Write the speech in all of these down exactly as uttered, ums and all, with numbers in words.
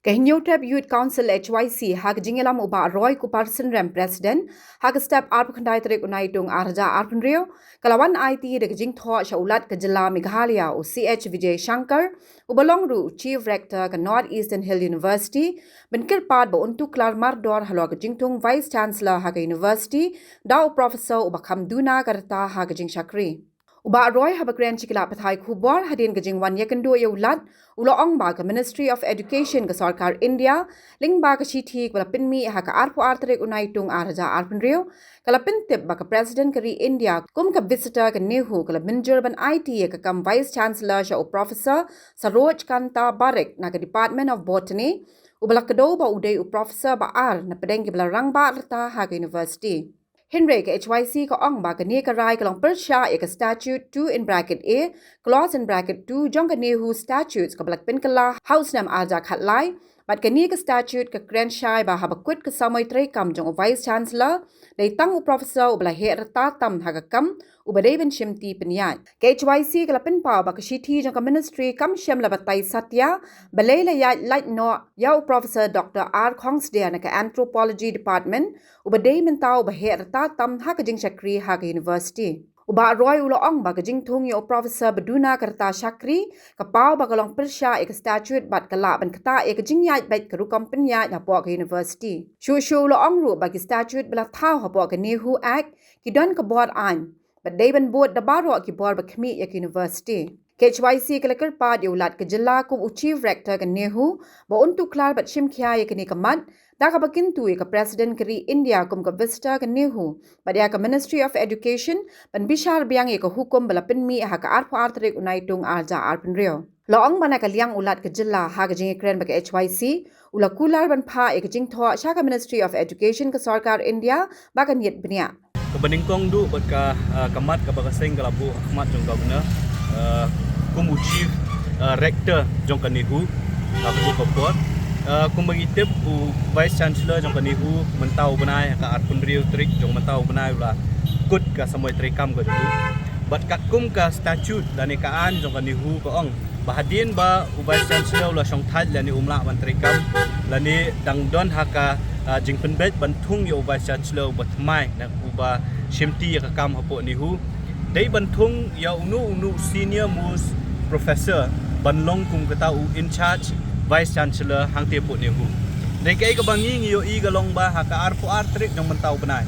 Ka Hynñiewtrep Youth Council, H Y C, ha ka jingïalam u Bah Roy Kuparsynrem, President, ha ka step arphew khyndai tarik u Naitung arhajar arphew hynriew, ka la wan aiti da ka jingthoh sha u Lat ka jylla Meghalaya, u C H Vijay Shankar, uba long ruh u Chief Rector ka North Eastern Hill University, ban kyrpad ba un tuklar mardor halor ka jingthung Vice Chancellor ha ka university da u professor uba kham duna ka rta ha ka jingshakri. U Bah Roy, haba kren sha ki lad pathai khubor hadien ka jingwan ïakynduh ïa u Lat, u la ong ba ka Ministry of Education ka Sorkar India, lyngba ka shithi kaba la pynmih ha ka arphew ar tarik u Naitung arhajar arphew hynriew, ka la pyntip ba ka President ka ri India kum ka visitor ka NEHU ka la mynjur ban aiti ïa ka kam Vice Chancellor sha u Professor Saroj Kanta Barik na ka Department of Botany, uba la kdew ba u dei u professor ba ar na pdeng kiba la rangbah rta ha ka university. Hynrei ka H Y C ka ong ba kane ka rai ka long pyrshah ïa ka Statute two in bracket A, clause in bracket two jong ka NEHU Statutes kaba la pynkylla ha u snem arhajar khatlai, bad kane ka statute ka kren shai ba haba kut ka samoi treikam jong u Vice Chancellor, dei tang u professor uba la heh rta tam ha ka kam, uba dei ban shimti pynïaid. Ka H Y C ka la pynpaw ba ka shithi jong ka ministry kam shym la batai satia, balei la ïaid lait noh ïa u Professor Doctor R Khongsdia na ka Anthropology Department, uba dei mynta uba heh rta tam ha ka jingshakri ha ka university. U Bah Roy u la ong ba ka jingthung ïa u professor ba duna ka rta shakri, ka paw ba ka long pyrshah ïa ka statute bad ka lah ban ktah ïa ka jingïaid beit ka rukom pynïaid hapoh ka university. Shuh shuh u la ong ruh ba ki statute ba la thaw hapoh ka NEHU Act ki don ka bor aiñ, bad dei ban bud da baroh ki bor ba khmih ïa ka university. Ka H Y C ka la kyrpad ïa u Lat ka jylla kum u Chief Rector ka NEHU ba un tuklar bad shimkhia ïa kane ka mat, da kaba kyntu ïa ka President ka ri India kum ka visitor ka NEHU, bad ïa ka Ministry of Education ban bishar biang ïa ka hukum ba la pynmih ha ka arphew ar tarik u Naitung arhajar arphew hynriew. La ong ba na ka liang u Lat ka jylla, ha ka jingïakren bad ka H Y C, u la kular ban phah ïa ka jingthoh sha ka Ministry of Education ka Sorkar India ba kan ïit bniah. Kaba nyngkong duh bad ka, ah, ka mat kaba ka seng ka la buh ha khmat jong Governor, ah, kum u Chief, ah, Rector jong ka NEHU, ha kajuh ka por. Ah, kumba ngi tip, u Vice Chancellor jong ka NEHU mynta u bnai, ha ka arphew hynriew tarik jong mynta u bnai u la kut ka samoi treikam ka jong u. Bad katkum ka statute lane ka aiñ jong ka NEHU ka ong ba hadien ba u Vice Chancellor u la shongthait lane um lah ban treikam, lane dang don ha ka, ah, jingpynbeit ban thung ïa u Vice Chancellor uba thymmai, na uba shimti ïa ka kam hapoh NEHU, dei ban thung ïa uno uno senior most professor ban long kum kata u in charge Vice Chancellor hangtei hapoh NEHU. Dei kaei kaba ngi ngi ïohi ka long ba ha ka arphew ar tarik jong mynta u bnai,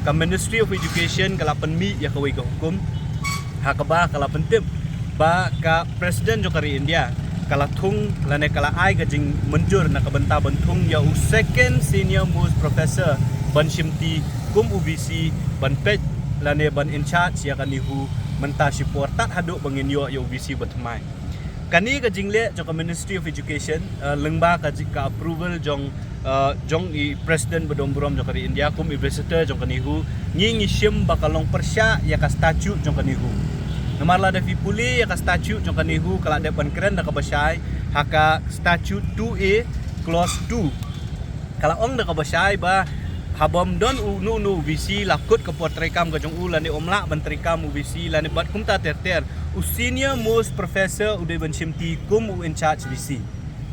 ka Ministry of Education ka la pynmih ïa kawei ka hukum, ha kaba ka la pyntip ba ka President jong ka ri India ka la thung lane ka la ai ka jingmynjur na ka bynta ban thung ïa u second senior most professor ban shimti kum u V C ban peit lane ban in charge ïa ka NEHU mynta shipor tad haduh ba ngin ïoh ïa u V C ba thymmai. Kane ka jingleh jong ka Ministry of Education, eh, lyngba ka ji-, ka approval jong, eh, jong i President badonburom jong ka ri India kum i visitor jong ka NEHU, ngi ngi shim ba ka long pyrshah ïa ka statute jong ka NEHU. Namar lada phi pule ïa ka statute jong ka NEHU, ka la dep ban kren da kaba shai ha ka statute two A clause two. Ka la ong da kaba shai ba haba ym don uno uno u V C, la kut ka por treikam ka jong u lane um lah ban treikam u V C lane bad kumta ter ter, u senior most professor u dei ban shimti kum u in charge V C.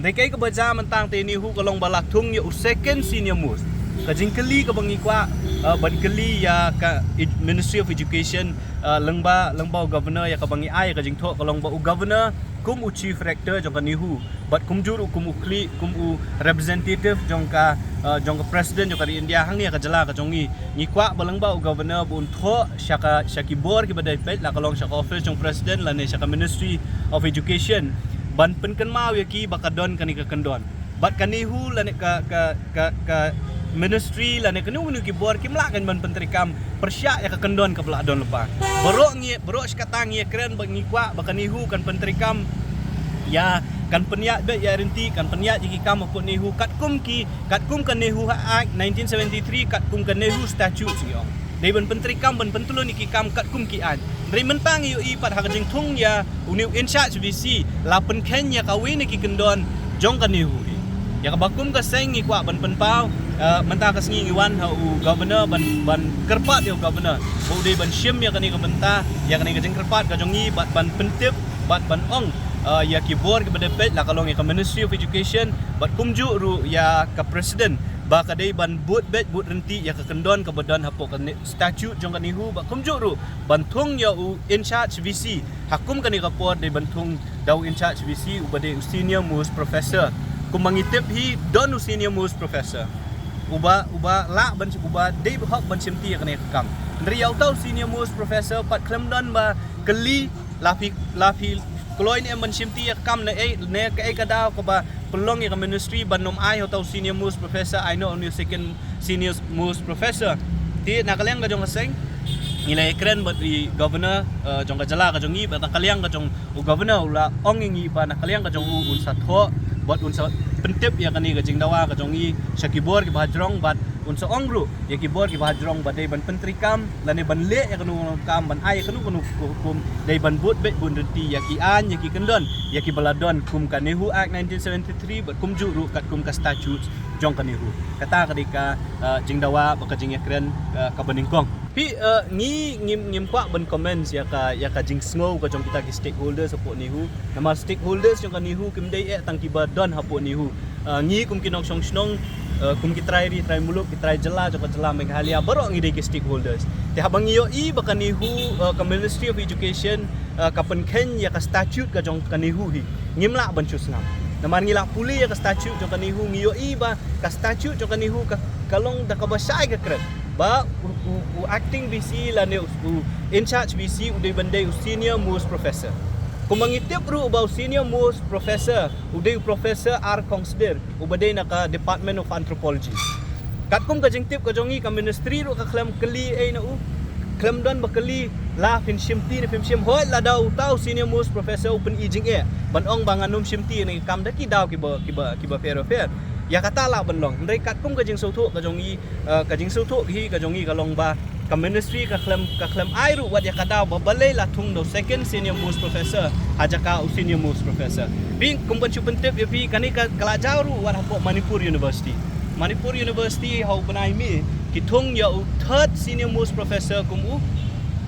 Dei kaei kaba jia mynta te NEHU ka long ba la thung ïa u second senior most. Ka jingkylli kaba ngi kwah, eh, ban kylli ïa ka ed-, Ministry of Education, eh, lyngba, lyngba u Governor, ïa kaba ngi ai ka jingthoh ka long ba u Governor kum u Chief Rector jong ka NEHU bad kumjuh ruh kum u khlieh, kum u representative jong ka, eh, jong ka President jong ka ri India hangne ha ka jylla ka jong ngi, ngi kwah ba lyngba u Governor ba un thoh sha ka, sha ki bor kiba dei peit, la ka long sha ka office jong President lane sha ka Ministry of Education, ban pynkynmaw ïa ki ba ka don kane ka kyndon. Bad ka NEHU lane ka, ka, ka, ka ministry lane kano kano ki bor kim lah kan ban pyntreikam pyrshah ïa ka kyndon kaba la don lypa. Baroh ngi, baroh shi katta ngi ïakren ba ngi kwah ba ka NEHU kan pyntreikam ïa, kan pynïaid beit ïa ryntih, kan pynïaid ïa ki kam hapoh NEHU katkum ki, katkum ka NEHU Act nineteen seventy-three, katkum ka NEHU Statutes ngi ong. Dei ban pyntreikam, ban pyntylun ïa ki kam katkum ki aiñ. Hynrei mynta ngi ïohi pat ha ka jingthung ïa une u in charge V C, la pynkheiñ ïa kawei na ki kyndon jong ka NEHU hi. Ïa kaba kum ka seng ngi kwah ban pynpaw, eh, mynta ka sngi ngi wan ha u Governor ban, ban kyrpad ïa u Governor ba u dei ban shim ïa kane ka bynta, ïa kane ka jingkyrpad ka jong ngi bad ban pyntip bad ban ong Uh, ïa ki bor kiba dei peit la ka long ïa ka Ministry of Education bad kumjuh ruh ïa ka President ba ka dei ban bud beit bud rynti ïa ka kyndon kaba don hapoh ka statute jong ka NEHU bad kumjuh ruh ban thung ïa u in charge VC. Ha kum kane ka por dei ban thung da u in charge VC uba dei u senior most professor. Kumba ngi tip hi don u senior most professor uba uba lah ban uba dei hok ban shimti ïa kane ka kam. Hynrei ïa uta u senior most professor pat khlem don ba kylli la phi la phi kloi ne em ban shimti ïa ka kam ne ei ne kaei ka daw kaba pynlong ïa ka ministry ban ym ai ha uta u senior most professor ai noh u second senior most professor. Te na ka liang ka jong ka seng ngi la ïakren bad i governor jong ka jylla ka jong ngi bad na ka liang ka jong u governor u la ong ïa ngi ba na ka liang ka jong u un sa thoh bad un sa pyntip ïa kane ka jingdawa ka jong ngi sha ki bor kiba hajrong bad un sa ong ruh ïa ki bor kiba hajrong ba dei ban pyntreikam lane ban leh ïa kano kano kam ban ai ïa kano kano hukum dei ban bud beit bud rynti ïa ki aiñ ïa ki kyndon ïa kiba la don kum ka NEHU Act nineteen seventy-three bad kumjuh ruh katkum ka statute jong ka NEHU. Kata ka dei ka jingdawa bad ka jingïakren kaba nyngkong. Phi ngi ngim ngim kwah ban comment ïa ka ïa ka jingsngew ka jong kita ki stakeholders hapoh NEHU. Namar stakeholders jong ka NEHU kim dei eh tang kiba don hapoh NEHU. Ngi kum ki nongshong shnong kum ki trai ri trai muluk ki trai jylla jong ka jylla Meghalaya baroh ngi dei ki stakeholders. Te haba ngi ïohi ba ka NEHU ka Ministry of Education ka pynkheiñ ïa ka statute ka jong ka NEHU hi ngim lah ban shu sngap. Namar ngi lah pule ïa ka statute jong ka NEHU ngi ïohi ba ka statute jong ka NEHU ka ka long da kaba shai ka kren ba u, u, u acting VC lane u, u in charge VC u dei ban dei u senior most professor. Kumba ngi tip ruh ba u senior most professor u dei u Professor R Khongsdir uba dei na ka Department of Anthropology. Katkum ka jingtip ka jong ngi ka ministry ruh ka khlem kylli ei na u khlem don ba kylli la phin shimti ne phim shim hoi lada uta u senior most professor u pyni jingeh ban ong ba ngan ym shimti ne kam da ki daw kiba kiba kiba pher pher. Ïa kata lah ban long hynrei katkum ka jingsngewthuh ka jong ngi ka jingsngewthuh hi ka jong ngi ka long ba ka ministry ka khlem ka khlem ai ruh wat ïa ka daw ba balei la thung da u second senior most professor ha jaka u senior most professor. Phi kum ban shu pyntip ïa phi kane ka la jaw ruh wat hapoh Manipur University. Manipur University ha u bnai May ki thung ïa u third senior most professor kum u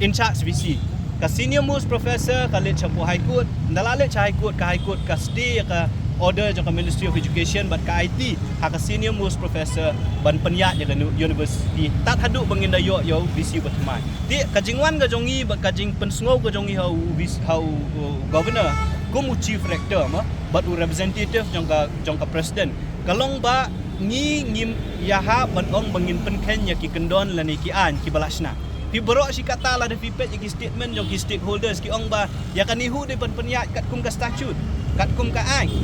in charge VC. Ka senior most professor ka leit shapoh High Court, nda la leit sha High Court ka High Court ka stay ïa ka order jong ka Ministry of Education bad ka aiti ha ka senior most professor ban pynïaid ïa ka university tad haduh ba ngin da ïoh ïa u VC ba thymmai. Te ka jingwan ka jong ngi bad ka jingpynsngew ka jong ngi ha u VC ha u governor kum u chief rector ma bad u representative jong ka jong ka president ka long ba ngi ngim ïahap ban ong ba ngin pynkheiñ ïa ki kyndon lane ki aiñ kiba la shna. Phi baroh shi katta lada phi peit ïa ki statement jong ki stakeholders ki ong ba ïa ka NEHU dei ban pynïaid katkum ka statute katkum ka act.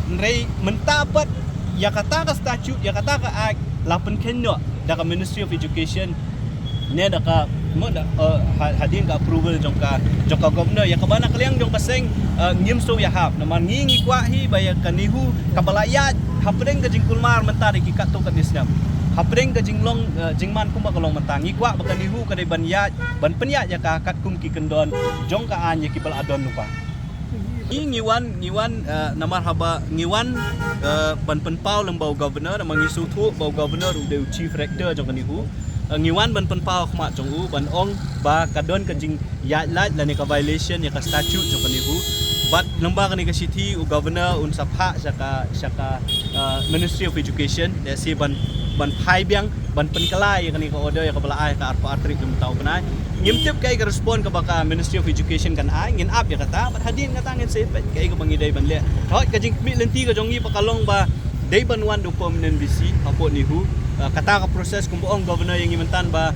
Hynrei mynta pat ïa kata ka statute ïa kata ka act la pynkheiñ noh da ka Ministry of Education ne da ka mo da hadien ka approval jong ka jong ka governor ïa kaba na ka liang jong ka seng ngim sngewthuh ïahap namar ngi ngi kwah hi ba ïa ka NEHU kaba la ïaid hapdeng ka jingkulmar mynta da ki katto katne snem hapdeng ka jinglong jingman kumba ka long mynta ngi kwah ba ka NEHU ka dei ban ïaid ban pynïaid ïa ka katkum ki kyndon jong ka aiñ ïa kiba la don lypa. Ngi ngi wan ngi wan namar haba ngi wan ban pynpaw lem ba u governor namar ngi sngewthuh ba u governor u dei u chief rector jong ka NEHU. Ngi wan ban pynpaw khmat jong u ban ong ba ka don ka jingïaid lait lane ka violation ïa ka statute jong ka NEHU. Bad lem ba kane ka shithi u governor un sa phah sha ka sha ka Ministry of Education da si ban ban phai biang ban pynkylla ïa kane ka order ïa kaba la ai ka arphew ar tarik jong mynta u bnai. Ngim tip kaei ka respond kaba ka Ministry of Education kan ai ngin ap ïa kata bad hadien kata ngin sa peit kaei kaba ngi dei ban leh. Hooid ka jingmih lynti ka jong ngi ba ka long ba dei ban wan da u permanent VC hapoh NEHU. Kata ka process kumba ong governor ïa ngi mynta ba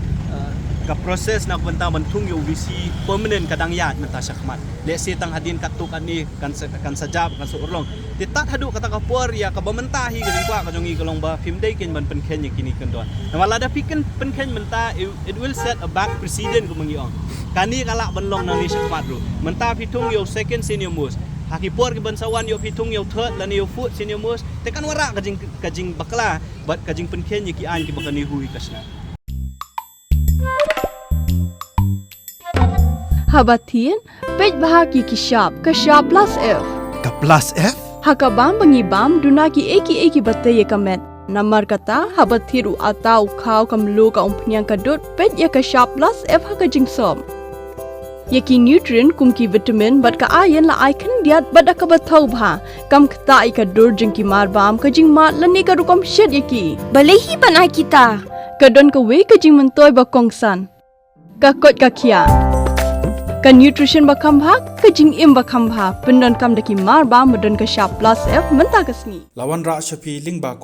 ka process na ka bynta ban thung ïa u VC permanent ka dang ïaid mynta shakhmat. Lehse tang hadien katto katne kan sa kan sa jop kan sa urlong. Te tad haduh kata ka por ïa kaba mynta hi ka jingkwah ka jong ngi ka long ba phim dei keiñ ban pynkheiñ ïa kine ki kyndon. Namar lada phi keiñ pynkheiñ mynta it will set a bad precedent kumba ngi ong. Kane ka lah ban long nangne shakhmat ruh. Mynta phi thung ïa u second senior most ha ki por ki ban sa wan ïa phi thung ïa u third lane ïa u fourth senior most te kan wanrah ka jing ka jingbakla bad ka jingpynkheiñ ïa ki aiñ kiba ka NEHU hi ka shna. Haba thied peit bha ki ki shap ka shap plus F. Ka plus F? Ha ka bam ba ngi bam duna ki ei ki ei kiba tei ïa ka met. Namar kata haba thied u ata u khaw ka mluh ka umphniang ka dud peit ïa ka shap plus F ha ka jingsop. Ïa ki nutrient kum ki vitamin bad ka iron la ai khyndiat bad da kaba thaw bha, kam ktah ïa ka dur jong ki marbam, ka jingmad lane ka rukom shet ïa ki. Balei hi ban ai kita? Ka don kawei ka jingmyntoi ba kongsan. Ka koit ka khiah. Ka nutrition ba kham bha, ka jingim ba kham bha, pyndonkam da ki marbam ba don ka shap plus F mynta ka sngi. La wanrah sha phi lyngba